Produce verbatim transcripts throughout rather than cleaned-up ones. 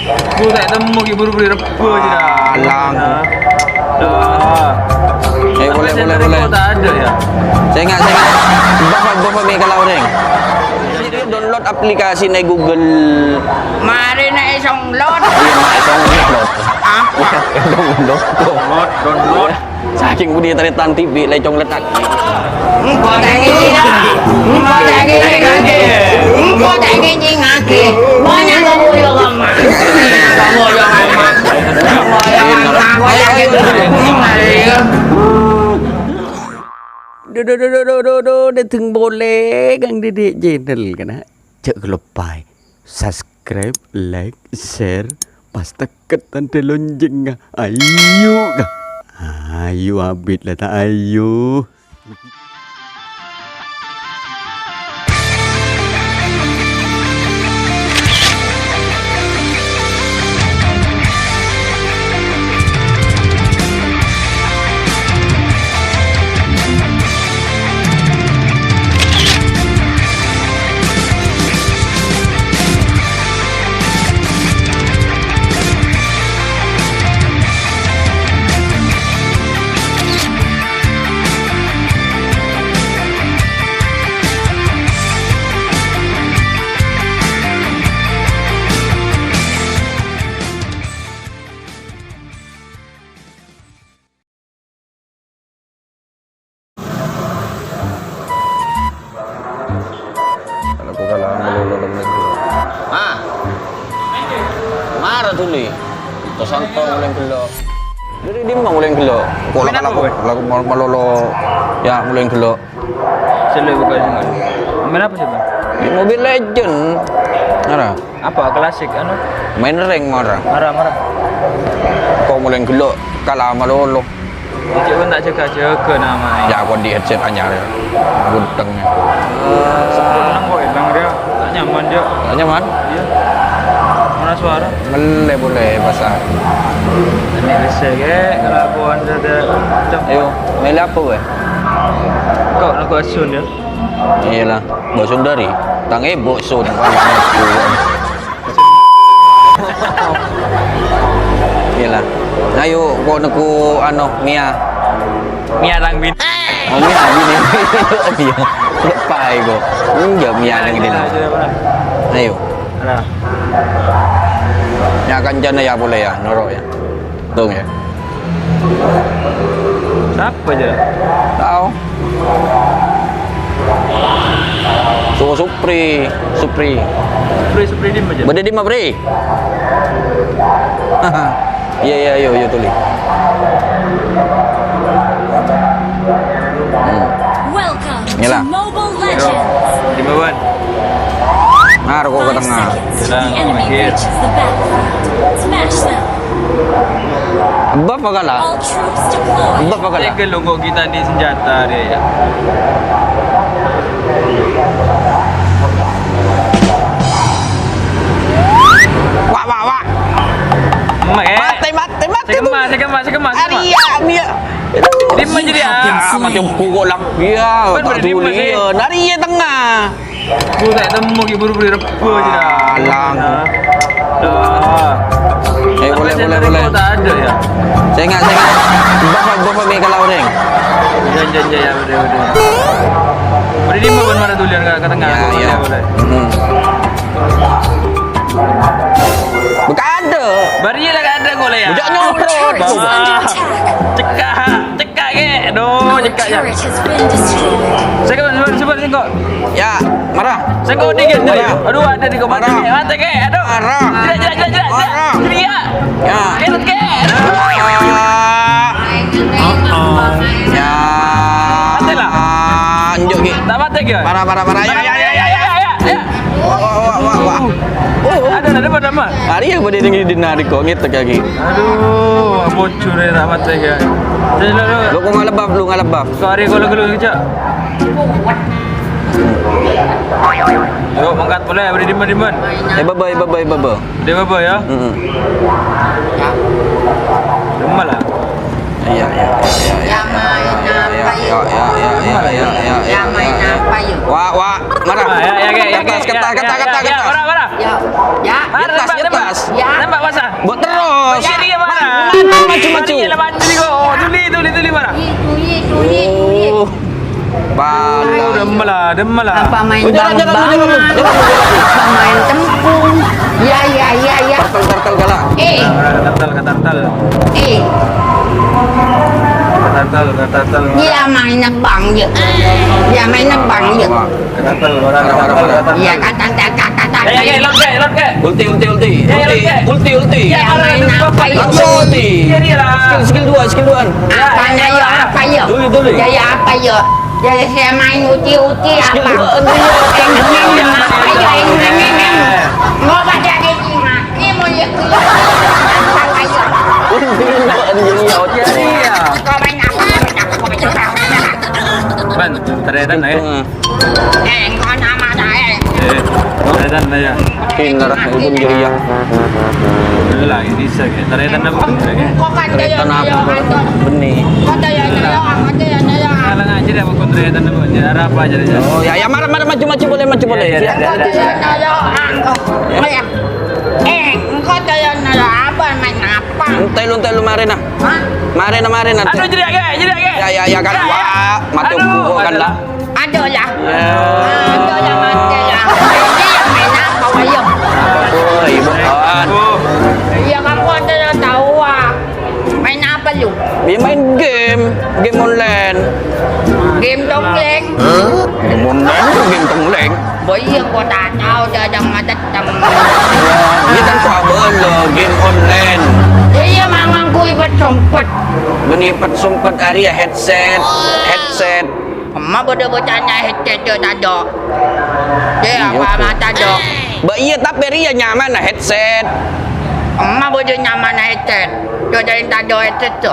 Gua tak temu, ghi' buru-buru rebbhu aja dah. Alang. Dah. Eh, boleh, boleh, boleh. Kok tak ada ya? Sènga', sènga'. Bapak, bapak, mi kalau orang. Jadi download aplikasi neng Google. Mari neng download. Iya, neng download. Apa? Download. Download, download. Saking budi taretan T V lecong letak. Engko' ta' ngèncèngngaghi. Engko' ta' ngèncèngngaghi. Engko' ta' ngèncèngngaghi. Banyak kamu yang lemah. Kamu yang lemah. Kamu yang lemah. Banyak gitu. Dhu, dhu, dhu, dhu, dhu, dhu, dhu, dhateng polè Kang Dede Channel, kana'. Jhâ' kaloppaè subscribe, like, share, pas tekket tandhâ lonjhângnga. Ayo, ka. Ayo, abit la ta' ayo. Kalau aku kalah melulu dengan dia. Ah. Mara tuli. Terus engko' ngolèng ghellu'. Dâri dimma ngolèng ghellu'? Kok la aku, la aku mal-, malolo, ya, ngolèng ghellu'. Selalu buka sih, Mas. Main apa sih, Bang? Di Mobile Legend. Ngara. Apa? Klasik, anu? Main rank, mara. Mara, mara. Kok ngolèng ghellu'? Kalah malolo. Cek pon ta' jâgâ-jâgâ namanya. Ya, aku di headset anyar ya. Gudeng ya. Sebenarnya kok enak dia. Tak nyaman dia. Tak nyaman? Iya. Mana suara? Mele boleh pasar. Ini bisa ke kelakuan ada macam. Ayo, mele apa, weh? Kok aku asun ya? Iyalah, Mbok Sundari. Tang ibu sun. Iyalah. Ayo, kok neku, ano, Mia. Mia tang bini. Oh, Mia bini. Iya. Lupa aku. Enggak, Mia tang bini. Ayo. Nah. Ya, kancana ya, boleh ya, noro' ya. Dong ya. Sapa aja? Tao. Su-, Supri, Supri. Supri, Supri di mana? Bâdâ di mana, Pri? Iya, iya, iya, iya, tuli. Hmm. Welcome to Mobile Legends. Di bawah. Nah, rokok ke tengah. Five seconds till the enemy reaches the battlefield. Smash them. Bapa kalah. All troops deployed. Bapa kalah. Tega lo kok kita di senjata dia ya. Wah, wah, wah. Mate, mate, mate. Sekema, sekema, sekema, sekema. Aria, Mia. Di mana jadi, ah? Mati pukul lah. Iya, tak peduli. Nari ya tengah. Aku tak temu, ghi' buru-buru rebbhu aja dah. Alang. Dah. Eh, boleh, boleh, boleh. Kok tak ada ya? Sènga', sènga'. Bapak, bapak, mi kalau orang. Jangan, jangan, jangan, ya, udah, udah. Beri di mana, mana tuh, lihat ke, ke tengah. Ya, ya. Boleh, boleh. Hmm. Bukan ada. Bari lah, ada kok, ya. Bujak nyorot. Wah. Cekak. Cekak, ke. Aduh, cekak, ya. Turret has been destroyed. Saya kan, sabar, sabar, singkong. Ya, marah. Singkong dikit, dikit. Marah. Aduh, ada di kepala. Marah. Mati, ke. Aduh. Marah. Jerat, jerat, jerat, jerat, jerat. Marah. Jerat. Ya. Kerut, ke. Aduh. Ah. Ya. Mati lah. Anjuk, ke. Tak mati, ke? Marah, marah, marah. Ya, ya, ya, ya, ya, ya. Wah, wah, wah, wah, wah. Oh, oh. Ada, ada, ada, ada. Hari ya, pada ini, di nari kok, ngetek lagi. Aduh, bocor ya, tak mati, ya. Jadi, lo, lo. Lo kok ngalebab, lo ngalebab. Sorry, kalau, kalau kerja. Yuk, mangkat boleh, beri diman, diman. Eh, bye-bye, bye-bye, bye-bye. Dia bye-bye, ya? Mm-mm. Diman lah. Iya, iya, iya, iya. Ya, main apa, yuk? Ya, ya, ya, ya, ya, ya, ya, ya, ya, ya. Ya, main apa, yuk? Wah, wah, marah. Ah, ya, ya, ya, ya, kertas, ya, kertas, ya, kertas, ya, kertas, ya, kertas. Marah, marah. Ya, ya. Marah, kertas, tembak, tembak. Kertas. Ya. Tembak, Pala. Oh, demmela, demmela. Apa main bang-bangan? Apa main cempung? Ya, ya, ya, ya. Tartel, tartel, gala. Eh. Tartel, tartel. Eh. Tartel, tartel. Ya, main bang, ya. Ya, main bang, ya. Tartel, tartel, tartel. Ya, tartel, tartel, tartel. Eh, eh, eh, lot, eh, lot, eh. Ulti, ulti, ulti. Eh, lot, eh. Ulti, ulti. Ya, main apa, ya? Ulti. Iya, iya lah. Skill, skill dua, skill dua. Apanya, ya, apa, ya? Dulu, dulu. Ya, ya, apa, ya? Jadi saya main uti-uti apa? Enggak, enggak. Enggak, enggak, enggak. Mau baca kayak gimana? Ini mau lihat dulu. Apa aja? Enggak, enggak, enggak. Iya. Kau main apa? Kau main apa? Kau main apa? Ban, ternyata, ya. Eh, engkau nama saya. Eh, ternyata, ya. Ini lah, ini saya. Taretan apa? Kok kan Taretan apa? Benih. Kok taretan apa? Kok taretan apa? Ngalang aja deh, kok taretan apa? Arah apa aja deh. Oh, ya, ya, mara, mara, maju, maju, boleh, maju, boleh. Ya, ya, ya, ya. Kok taretan apa? Eh, kok taretan apa? Main apa? Entai lu, entai lu, mari, nah. Hah? Mari, nah, mari, nah. Aduh, jerak, jerak, jerak. Ya, ya, ya, kan. Ya, ya. Wah, mati. Aduh, buku, kan, aduh. Lah. Aduh, ya. Ya. Aduh, ya, mati, ya. Ini yang main apa, ayo? Oh, ibu, kawan. Iya, kamu ada yang tahu, ah. Main apa, lu? Ya, main game. Game online. Game tongleng. Hah? Game online, game tongleng. Boy, iya, kok tak tahu, dia ada macam. Ini kan kok abon lo, game online. Iya, mangang ku ipet sompet. Beni ipet sompet, ari ya headset, headset. Emma bâdâ bocana headset jâ' tadâ'. Dè, apa ma' tadâ'? Bâ' iyâ, tapè rèya nyamana headset. Emma bâdâ nyamana headset. Jâ' jârèng tadâ' headset, to.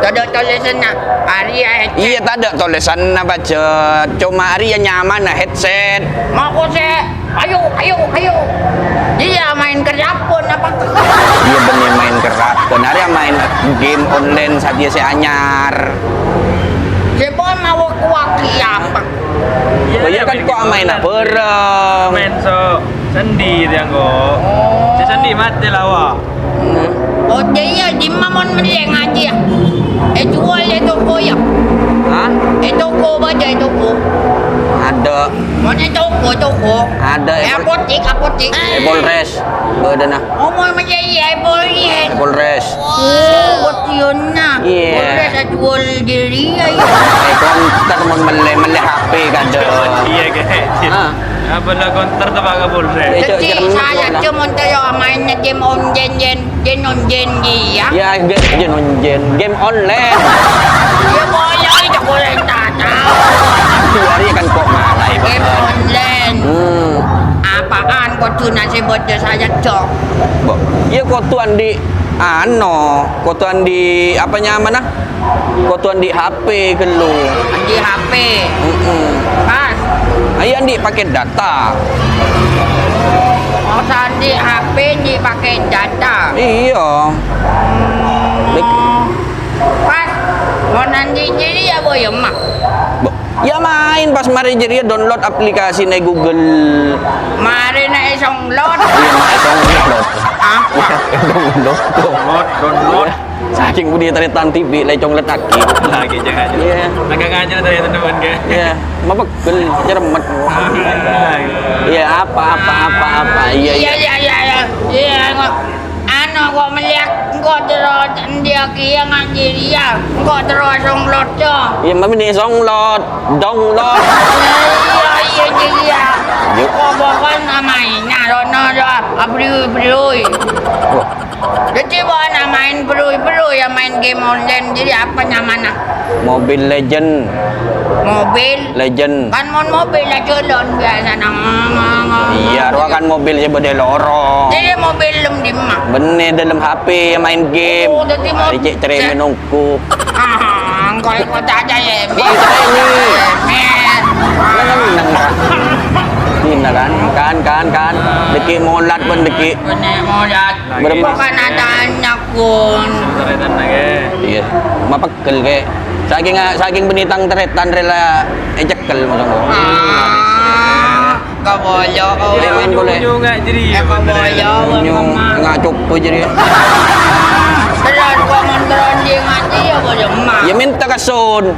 Tadâ' tolèsanna. Arèya headset. Iyâ, tadâ' tolèsanna, Pajhât. Coma arèya nyamana headset. Mako sè Ayo, ayo, ayo. Iyâ, maèn kerrabhân apa? Iyâ, bânnè maèn kerrabhân. Arèya maèn game online satèya sè anyar. Sè pon mawa kuwagi apa? Iyâ, iyâ, kan kok maèn bhâreng. Maèn so sendi, dianggo. Oh. Sè sendi matè lawa. Hmm. Oh, iyâ, dimma mon mellè ngajhi, yâ? Èjhuwâl è toko, yâ? Hah? È toko, bâdâ è toko. Adâ'. Mon è toko, toko. Adâ', è Pol-, apotek, apotek. È Polres. Bâdâna. Oh, mon mellè, iyâ, è Polres. È Polres. Oh, bâdâna. Iyâ. Polres èjhuwâl dâri, yâ, yâ. È konter mon mellè, mellè H P kadâ'. Iyâ, Kè. Hah? Apa la konter ta' bâ' ka Polres? Dhâddhi, saya cuma tahu mainnya game online, jen, jen, jen, jen, jen, jen. Ya, game online. Ya, boleh, itu boleh, tak tahu. Tiap hari kan kok malah, game online. Hmm. Apaan kodhu nasib bocah saya, Cok? Bo, ya kodhu andi', ano, kodhu andi', apa nyamana? Kodhu andi' H P ghâllu. Andi' H P. Mm-mm. Pas. Ayo andi' paket data. Oh, andi' H P andi' paket data. Iyâ. Hmm. Pas. Mon andi' jârèya, boy, emma. Bo-, ya maèn pas marè jârèya download aplikasina Google. Marèna èsonglot. Iyâ, ma' èsonglot. Apa? Download. Download, download. Sakèng budi tarètan T V, lè cong lètaki. Lagi jangan. Iyâ. Agak ngajhâr tarètan, teman, Kè. Iyâ, mapegghel, nyeremmet. Ah. Iyâ, apa, apa, apa, apa. Iyâ, iyâ, iyâ. Iyâ, iyâ, iyâ. Anu, kok mellèya, engko' terro andi' kèya ngajhâr iyâ. Engko' terro songlot, yâ. Iyâ, mami ni songlot. Download. Iyâ, iyâ, iyâ, iyâ. Yuk. Kok bukan namaina, rono, rono. Abri, abri, oi. Wah. Dhâddhi, bâ'na maèn bru-bru, yâ, maèn game online. Jadi apa nyamana? Mobile Legend. Mobile? Legend. Kan mon mobile ajhâlân biasa nang. Iyâ, rowa kan mobile sè bâdâ loro. Jadi mobile lem dimma? Bânnè dâlem H P, yâ, maèn game. Oh, dhâddhi mo-, Ari cè' cerèmè nongko. Ah, engko' èkoca' ajâ, yâ. Bukan cerèmè. Cerèmè. Neng, neng, Kak. Dina kan, kan, kan, kan. Dâgghi' molat pon dâgghi'. Bânnè molat. Berapa? Bukan ada nyakun. Tarètan lagi. Iyâ, mapegghel, Kè. Sakèng, sakèng bânnè tang tarètan rèla ècekkel, masya Allah. Ah, kaboyo, kaboyo. Jangan boleh. Nyung, nyung, nggak jadi. Eh, kaboyo, nyung, nggak cukup jadi. Terus, kok ngontrol di ngaji, yâ, boyo, Mak. Yâ, mènta kason.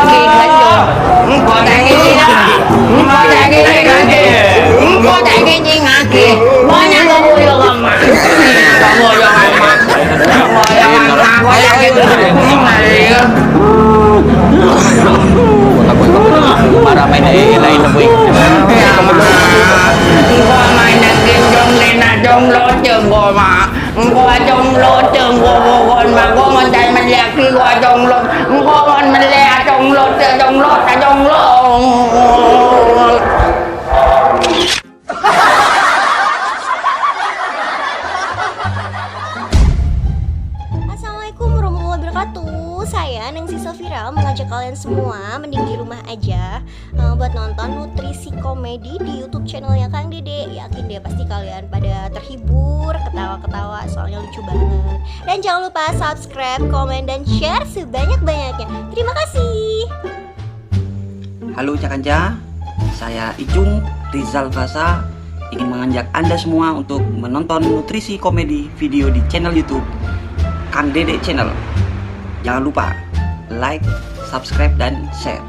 Engko' ta' kèngèng, engko' ta' kèngèng, engko' ta' kèngèng, engko' ta' kèngèng, engko' ta' kèngèng, engko' ta' kèngèng. Banyak kamu yang lemah. Kamu yang lemah. Kamu yang lemah. Kamu yang lemah. Para main, eh, lain, boy. Engko' main gendong, lena dong, lo, jenggo, ma. Engko' ajong lo, jenggo, bokon, ma. Engko' mon ca'èpon mellèyaghi, engko' ajong lo. Engko' mon mellè, ajong lo, ajong lo, ajong lo. Assalamualaikum warahmatullahi wabarakatuh. Saya Neng Sisel Viral mengajak kalian semua mending di rumah aja, eh, buat nonton Nutrisi Komedi di YouTube channelnya Kang Dede. Yakin deh pasti kalian pada terhibur, ketawa-ketawa, soalnya lucu banget. Dan jangan lupa subscribe, komen, dan share sebanyak-banyaknya. Terima kasih. Halo ca-kanca, saya Icung Rizal Fasa ingin mengajak Anda semua untuk menonton Nutrisi Komedi video di channel YouTube Kang Dede Channel. Jangan lupa like, subscribe, dan share.